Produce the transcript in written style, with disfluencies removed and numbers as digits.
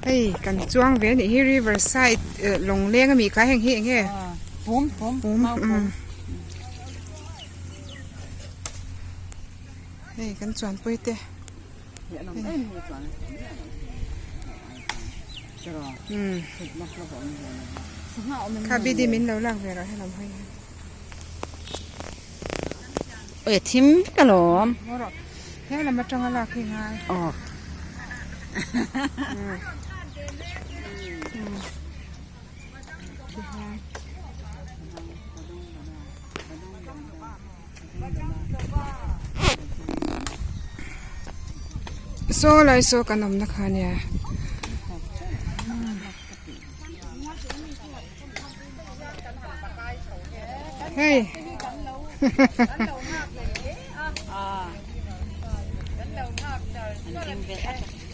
Hei kan chuang ve anih hi river side eh lawng leng ami kha heng hi eng nge pum pum pum umm hei kan chuanpui te umm kha bidi min lo lak ve rawh helam hawi hian. Oi a thim vek alawm. Maw rawh he lam atanga lak hi ngai. Aw. Saw lai saw kan awmna kha nia. Hei.